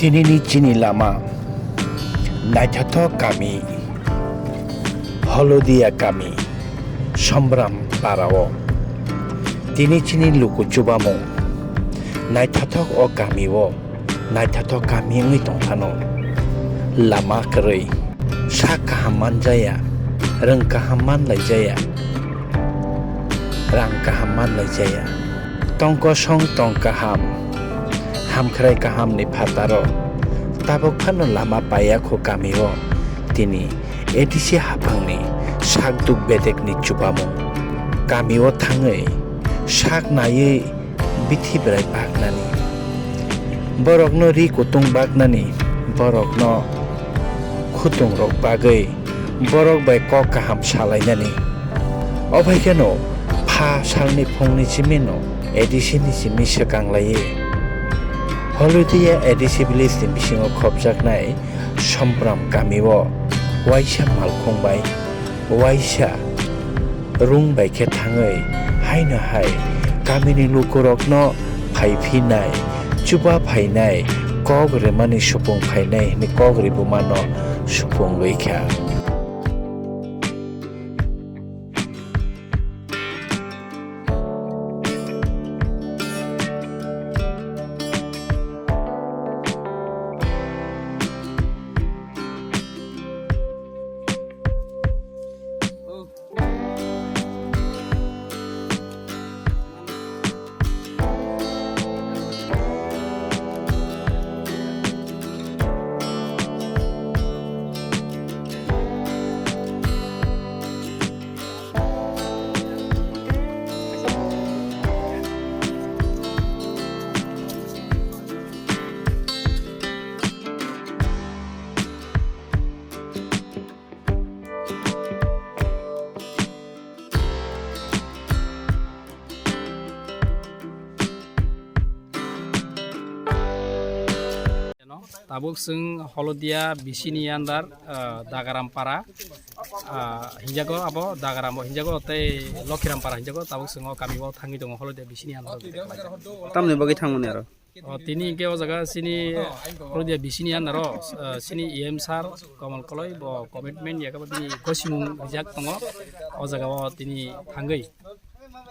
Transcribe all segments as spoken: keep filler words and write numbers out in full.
Tinini chini lama naithothok kami, Holodia kami, Sombram para o. Tini chini luku chubamung naithothok o kami o, naithothok kami wngwi tongphano. Lama kwrwi, sak kaham manjaya, rwng kaham manlaijaya, rang kaham manlaijaya. Tong kosong tong kaham, hamkhrai kahamni phataro tabuk phano lama paiya kho kami o. Tini A D C haphangni sak duk bedekni chubamung. Kami o thangwi sak naiwi bithi bwrai baknani, borokno ri kutung baknani, borokno khutungrok bagwi borok bai kok kaham salainani. Obhaikheno pha salni phungni simino A D C ni simi swkang laiwi Holodia A D C village ni bisingo khopjaknai Sompram kami o waisa malkhung bai waisa rung bai khe thangwi haino hai kamini lukurokno phai phinai, chuba phainai, kok rwmani supung phainai hwnwi kok rwbumano supungwi kha. Tabuk chwng Holodia B C ni under, ah, Dagaram para, ah, hinjago abo Dagaram bo hinjago tei Lokhiram para hinjago, tabuk chwng o kami o thangwi tongo Holodia B C ni under. Tamni bagwi thangmani aro? O, tini hingke o jaga chini Holodia B C ni under o, ah, chini E M sir Komal Koloi bo commitment ya khe bo tini gosimung rijak tongo. O jaga o tini thangwi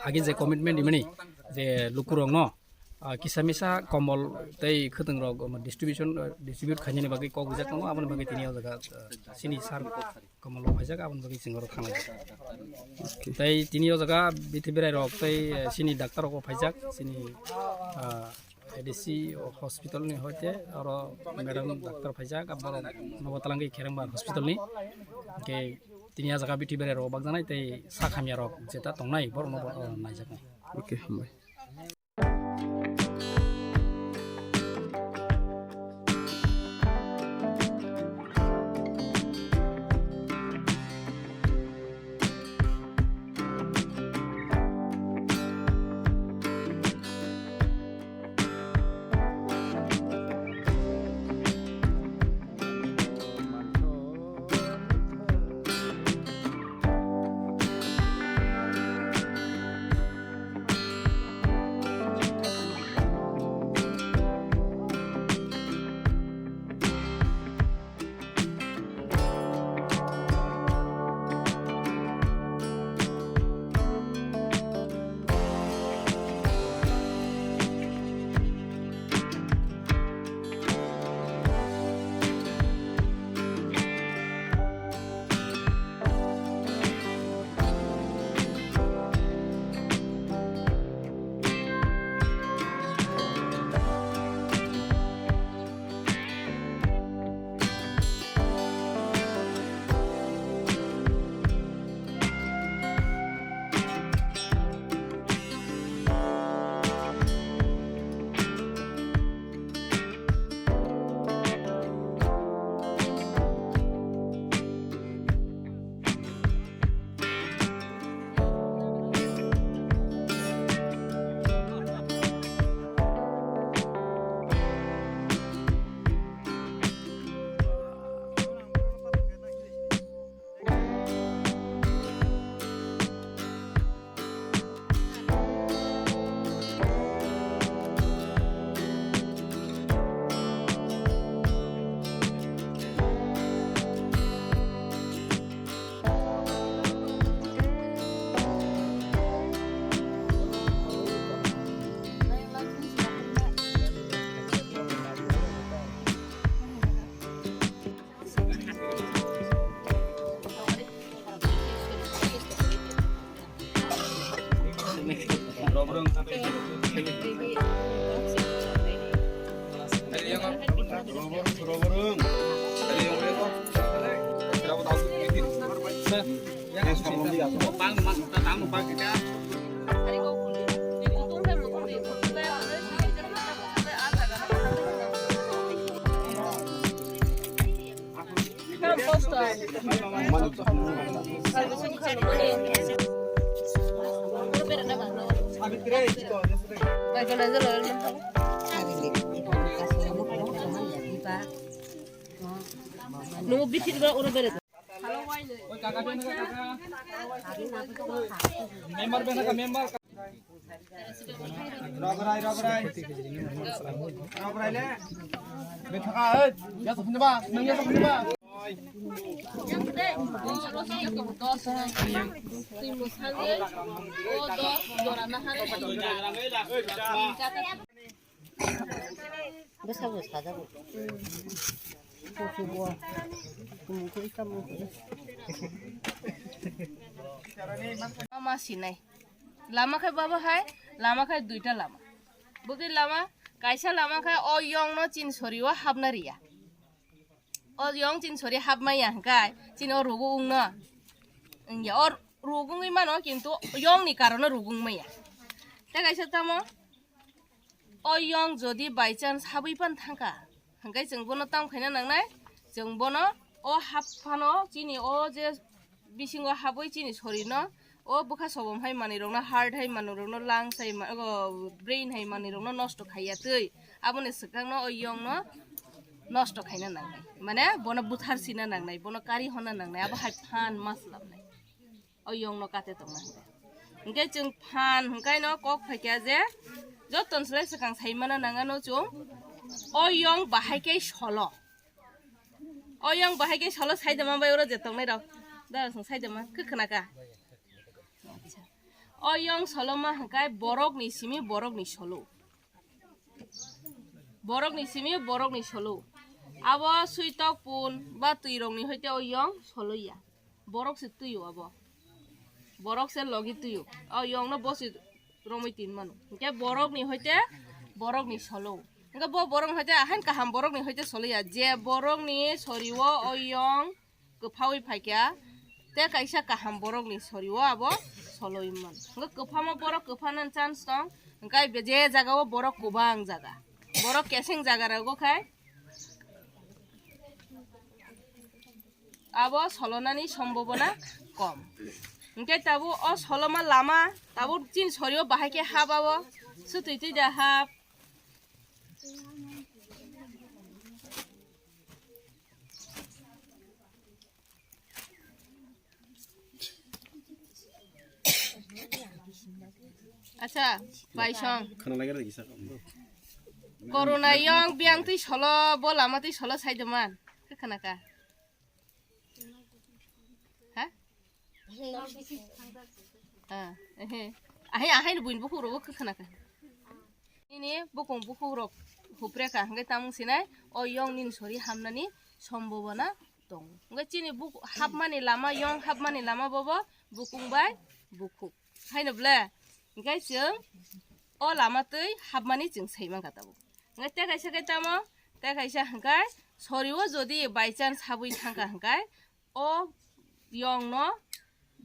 agi je commitment rimani je lukurokno, ah, kisa misa kombol tei khwtwng rok distribution, ah, distribute khainani bagwi kok rijak tongo, aboni bagwi tini o jaga, ah, chini sir kombol rok phaijak, aboni bagwi chwng oro thanglai. Okay. Tei tini o jaga bithi berai rok tei, eh, chini doctor rok bo phaijak, chini, ah, A D C hospital ni hoite oro madam doctor phaijak, borok nogo talangwi Kherengbar hospital ni. Hingke tini o jaga bithi berai rok bakjaknai tei sak hamya rok jeta tongnai borok no bo, ah, naijaknai. Okay, hambai. Nunggu bitir ba oro bere. Member bena ka member. Rograi, rograi. Rograi le. Bethaka, eh, ya to phunba, nang ya to phunba. Bwsa bo sajago. Kuchugo. Kumukui kamukui. Lama sinai. Lama khai baba hai, lama khai duita lama. Bukti lama, kaisa lama khai o yong no chin sori o hapna riya. O yong chin sori hapmaya hwnkhe, chini o rugo wngno. Wngya, o rugo wngwi mano, kintu yongni karono rugo wngmaya. Tei kaisa tamo, o yong jodi by chance habwi pan thangkha, hwnkhe chwng bono tam khaina nangnai, chwng bono o hap phano chini o je bisingo habwi chini sorino o bwkha sobom hai manwi rokno, heart hai manwi rokno, lungs hai ma-, o brain hai manwi rokno nosto khaiya twi, aboni swkangno o yongno nosto khaina nangnai, mane bono buthar sina nangnai, bono kari honna nangnai, abo hai phan ma swlamnai o yongno kate tongna hwnkhe. Hwnkhe chwng phan hwnkhaino kok phaikha je joton swlai swkang saimano nangano chwng o yong bahai khe solo. O yong bahai khe solo saidama bai oro je tongnai rok. Da song saidama khe khna kha. Acha. O yong solo ma hwnkhe borok ni simi borok ni solo. Borok ni simi borok ni solo. Abo suitok pun ba twi rok ni hoite o yong solo ya. Borok se twi o abo. Borok se logi twi o. O yong no bo se romwi tin mano. Hwnkhe borok ni hoite borok ni solo. Hwnkhe bo borok ni hoite ahain kaham borok ni hoite solo ya. Je borok ni sori o o yong kwphaui phaikha, tei kaisa kaham borok ni sori o abo soloi man. Hwnkhe kwphama borok kwphana chance tong, hwnkhe je jaga o borok kwbang jaga. Borok keseng jaga rogo khai abo solonani sombobona kom. Hwnkhe tabuk o soloma lama, tabuk chini sori o bahai khe hap abo, sutwi twi da hap. Acha, bai song. Khana lagi lagi sa. Corona yong biang twi solo, bo lama twi solo sai doman. Khe khana ka? Ha? Ah, ehe. Ahai, ahai ni buin bukhuk rogo khe khana ka? Nini bukung bukhuk rok hupre ka hwnkhe tamung sinai o yong nini sori hamnani sombobona tongo. Hwnkhe chini buk-, hapmani lama, yong hapmani lama bobo bukung bai bukhuk. Haino ble, hwnkhe chwng o lama twi hapmani chwng sai mankha tabuk. Hwnkhe tei kaisa khe tamo, tei kaisa hwnkhe sori o jodi by chance habwi thangkha hwnkhe, o yong no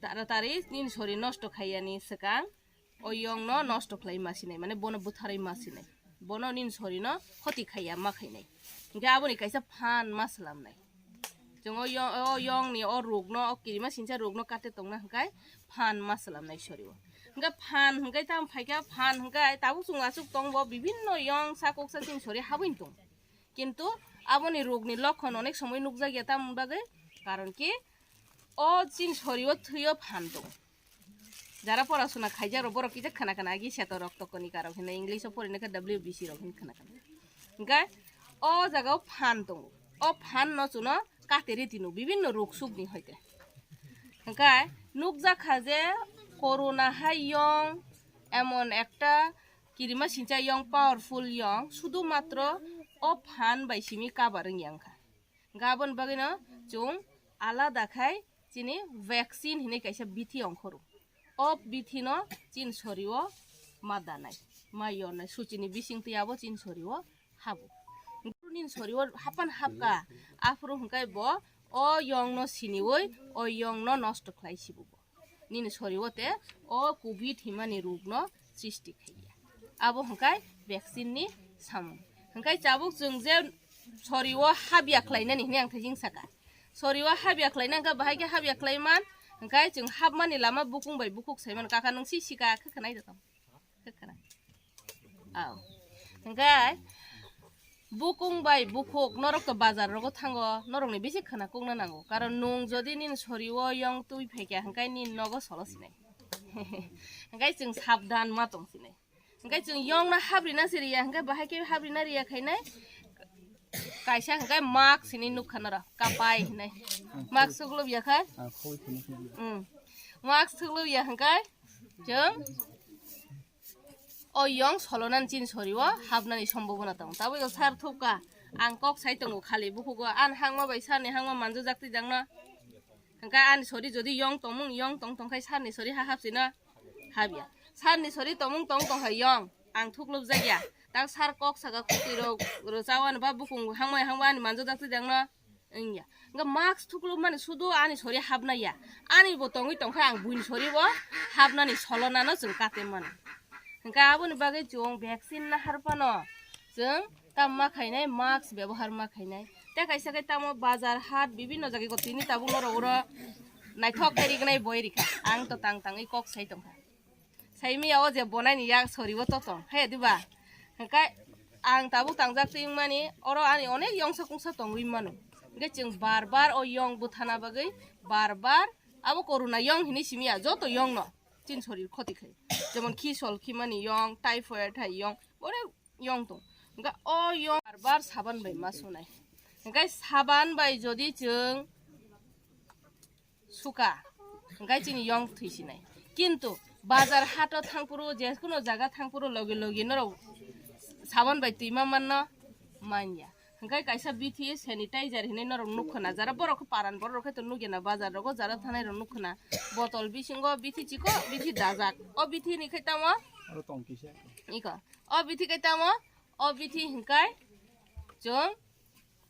taratari nini sori nosto khaiyani swkang o yong no nosto khlai ma sinai, mane bono butharwi ma sinai, bono nini sori no khoti khaiya ma khainai. Hwnkhe aboni kaisa phan ma swlamnai. Chwng o yong, o yong ni o ruk no, o kirima sincha ruk no kate tongna hwnkhe phan ma swlamnai sori o. Hwnkhe phan hwnkhe tamo phaikha, phan hwnkhe tabuk chwng achuk tongbo bibinno yong sa kok sa chini sori habwi tong. Kintu aboni rukni lokhon onek somoi nukjakya, tamoni bagwi? Karon ki o chini sorio thwio phan tongo. Jara porasona khaijak rok borok kisa khana khana agi seto rok tokoni karok hinwi English o porinai khe W B C rok hinwi khana khana. Hwnkhe o jaga o phan tongo. O phan no chuno kateri tino bibinno ruk suk ni hoite. Hwnkhe nukjakha je corona hai yong emon ekta kirima sincha yong, powerful yong, sudu matro o phan bai simi cover wngya wngkha. Hwnkhe aboni bagwino chwng alada khai chini vaccine hinwi kaisa bithi ongkhoro. O bithi no chini sorio ma danai, ma yornai, suchini bising twi abo chini sorio habo. Nini sorio hapan hapka, aphuru hwnkhe bo o yong no siniwi o yong no nosto khlai sibu bo. nini sori o te o covid himani rok no sristi khaiya. Abo hwnkhe vaccine ni samung. Hwnkhe tabuk chwng je sori o habya khlainani hwnwi ang thajing saka. Sori o habya khlaina hwnkhe bahai khe habya khlaiman, hwnkhe chwng hapmani lama bukung bai bukhuk saiman. Kaka nwng si sika khe khwnai da tong. Khe khwnai. Aw. Hwnkhe bukung bai bukhuk norok to bazar rogo thango, norokni bisi khwna kukna nango. Karon nwng jodi nini sori o yong twi phaikha hwnkhe nini nogo solo sinai. Hwnkhe chwng sabdan ma tong sinai. Hwnkhe chwng yongno habrina se riya, hwnkhe bahai khe habrina riya khainai. Kaisa hwnkhe mask hinwi nukha norok, kapai hinwi. Mask thuklubya khai? Ang khoi thini thini. Hmm. Mask thuklubya hwnkhe chwng o yong solonani chini sori o habnani sombobona tongo. Tabuk sar thupkha, ang kok sai tongo khali bukhugo, ani hangma bai sarni hangma manjujak twijak no. Hwnkhe ani sori jodi yong tongmung, yong tong tongkhai sarni sori ha hapsino habya. Sarni sori tongmung tong tongkhai yong, ang thuklubjakya. Tak sar kok saka khuktwi rok rwchawani ba bukung hangmai hangma ani manjujak twijak no wngya. Hwnkhe mask thuklubmani sudu ani sori habnaya. Ani bo tongwi tongkhai ang buini sori bo habnani solonano chwng kate mano. Hwnkhe aboni bagwi chwng vaccine nahar phano chwng tam ma khainai, mask bebohar ma khainai. Tei kaisa khe tamo bazar hat bibinno jaga tini tabuk norok oro naithok khe rignai boi rikha. Ang to tang tangwi kok sai tongkha. Sai miya o je bonaini yak sori o to tong. He diba? Hwnkhe ang tabuk tangjak twi wngmani oro ani onek yongsa kungsa tongwi mano. Hwnkhe chwng bar bar o yong bwthana bagwi bar bar abo corona yong hinwi simiya joto yongno. Chini sorir khoti khai. Jemon khisol khimani yong, typhoid hai yong, onek yong tong. Hwnkhe o yong bar bar saban bai ma sunai. Hwnkhe saban bai jodi chwng suka, hwnkhe chini yong thwisinai. Kintu bazar hato thangphuru, jekhuno jaga thangphuru logi logi norok saban bai twi ma manno manya. Hwnkhe kaisa bithi sanitizer hinwi norok nukha na, jara borok khe paran borok khe to nukya na, bazar rogo jara thanai rok nukha na, botol bisingo bithi chikon bithi dajak, o bithi ni khe tamo Aro tong kisa. Iko, o bithi khe tamo, o bithi hwnkhe chwng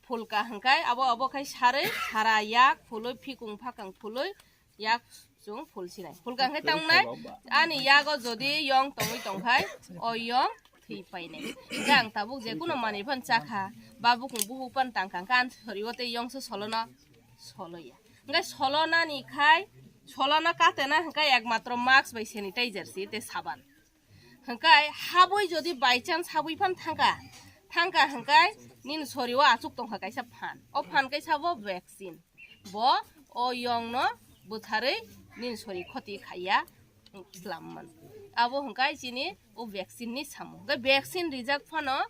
phulka hwnkhe abo abo khai sarwi sara yak phului phikung phakang phului yak chwng phul sinai. Phulka hwnkhe tangnai, ani yago jodi yong tongwi tongkhai, o yong thwi painai. Hwnkhe ang tabuk je kuno manwi phan chakha, ba bukung buhuk phan tangkha, hwnkhe ani sori o tei yongso solono soloya. Hwnkhe solonani khai, solono katena hwnkhe ekmatro mask bai sanitizer si tei saban. Hwnkhe habwi jodi by chance habwi phan thangkha, thangkha hwnkhe nini sori o achuk tongkha kaisa phan. O phan kaisa bo vaccine. Bo o yongno bwtharwi nini sori khoti khaiya slam man. Abo hwnkhe chini o vaccine ni samung. Hwnkhe vaccine rijak phano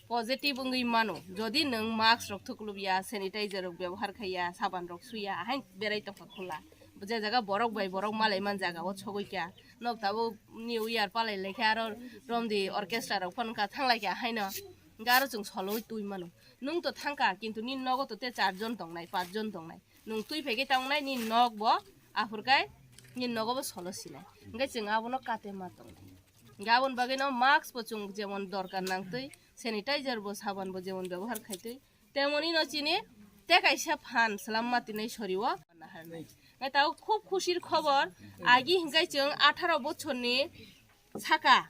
positive wngwi mano. Jodi nwng mask rok thuklubya, sanitizer rok byabohar khaiya, saban rok suya, ahai berai tongkha khula. Je jaga borok bai borok malai man jaga o sogwi kha. Nok tabuk New Year palai lai khe aro romdi orchestra rok phano wngkha thanglai kha haino. Hwnkhe aro chwng soloi twi mano. Nwng to thangkha, kintu nini nogo to tei char jon tongnai, panch jon tongnai. Nwng twi phai khe tangnai nini nok bo, aphur khe nini nogo bo solo sinai. Hwnkhe chwng abono kate ma tongnai. Hwnkhe aboni bagwi no mask bo chwng jemon dorkar nang twi, sanitizer bo, saban bo jemon byabohar khai twi, temoni no chini tei kaisa phan swlam ma tini sori o naharnai. Hwnkhe tabuk khub khusi ni khobor, agi hwnkhe chwng atharo bochorni saka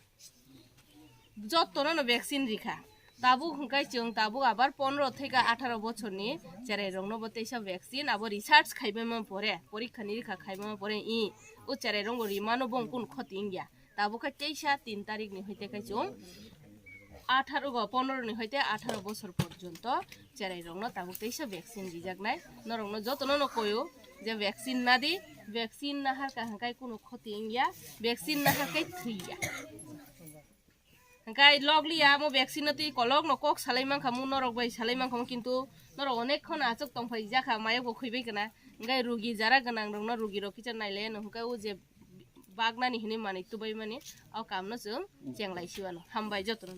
jottono no vaccine rikha. Tabuk hwnkhe chwng tabuk abar pondro theka atharo bochorni cherai rokno bo teisa vaccine abo research khaibaima pore, porikha nirikha khaibaima pore i o cherai rokbo rimano bo kunu khoti wngya. Tabuk khe teisa tin tarik ni hoite khe chwng atharo go pondro ni hoite atharo bosor porjonto cherai rokno tabuk teisa vaccine rijaknai. Norokno jotono no koyo je vaccine nadi, vaccine nahar kaham kai kunu khoti wngya, vaccine nahar kai thwiya. Hwnkhe loglia amo vaccine no twi kolok no kok salai mankha mu norok bai salai mankha mu, kintu norok onek kheno achuk tongphai jakha mayok bo khwibai kana. Hwnkhe rugi jara gwnang rokno rugi rok kisa nailai no hwnkhe o je bagnani hinwi manwi tubai mani o kam no chwng chenglai si wano. Hambai jotono.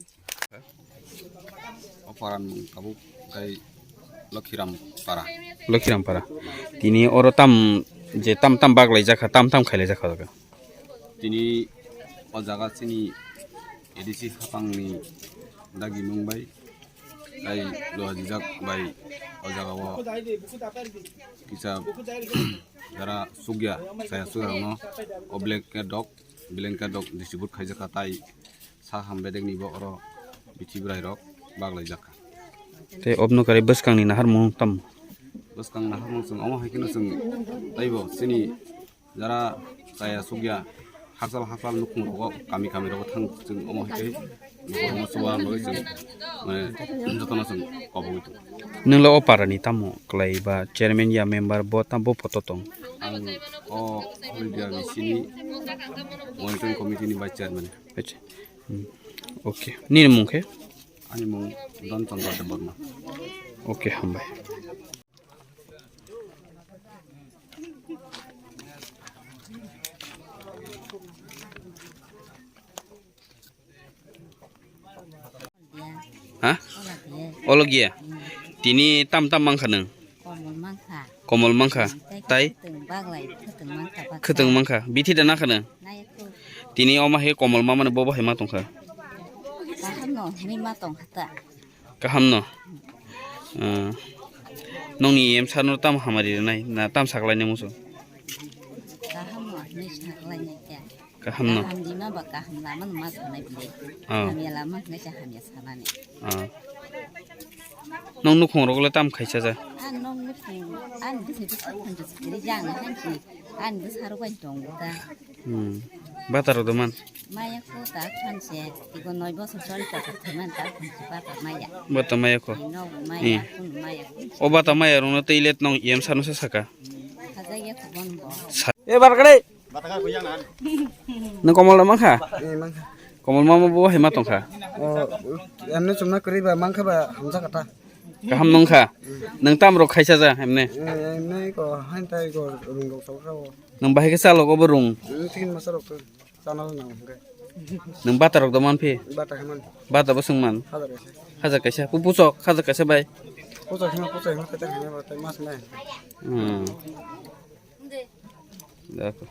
O paran mung tabuk kai Lokhiram para. Lokhiram para. Tini oro tam je tam tam baglai jakha, tam tam khailai jakha jaga. Tini o jaga chini A D C hapang ni dagi mung bai, tai dohajijak bai O jaga o kisa jara sugya, saya sugya no o blanket dok, blanket dok distribute khaijak kha tai sa ham bedek ni bo oro bithi bwrai rok baglai jak kha. Tei obno kari bwskang ni nahar mung tam. Bwskang nahar mung chwng omo hai kheno chwng taibo chini jara chaya sugya, hachal hachal nukhung rogo, kami kami rogo thang chwng omo hai khe nukhung rogo chuba bagwi chwng, mane, jotono chwng kobogwi tongo. Nwng le o para ni tamo kwlai ba chairman ya member bo tam bo poto tong? Ang o Holidia ni sini monitoring committee ni vice chairman. Acha. Hmm. Okay. Nini mung khe? Ani mung Don Chandra Debbarma. Okay, hambai. Ha? Olo giya. Tini tam tam mangkha nang? Komol mangkha. Komol mangkha. Tai? Khwtwng baglai, khwtwng mangkha. Khwtwng mangkha. Bithi da nakha nang? Tini oma he komol mama ni bobo hai ma tongkha. Kaham no, hini ma tongkha ta. Kaham no. Ah. Nongni E M sir no tam hamari nai, na tam saklai nai musu. Kaham no, hini saklai nai kya. Kaham no. Kaham di ma ba kaham lama no ma sanai bile. Ah. Hamya lama hini sa hamya sanani. Ah. Nong nukhung rok le tam khaisa ja? An nong nukhung, an bisi bisi khunju sikiri jang hansi, an bisi haru bai tong ta. Hmm. Bata rok doman? Maya ko ta khanse, tiko noi bosor sori ta ta thaman ta khanse bata maya. Bata maya ko. Ino maya, hmm, kun maya kun. O bata maya rong no tei let nong E M sir no sa saka. Khajaya ko bon bo. Sa- E bar kare. Nang komol da mangkha? Eh, mangkha. Komol mama bo hai ma tongkha? Oh, emne chumna kwrwi ba mangkha ba hamsa kata. Kaham nongkha? Nang tam rok khaisa ja emne? Eh, emne ko hain tai ko rung rok tokra o. Nang bahai khe chalo ko bo rung? Nang tin masa rok to chana nang hwnkhe. Nang bata rok da man phi? Bata khe man. Bata bo swng man? Hajar kaisa. Hajar kaisa. Pu puchok hajar kaisa bai. Puchok hima puchok hima kata hima ba tai mas nai. Hmm. Dako.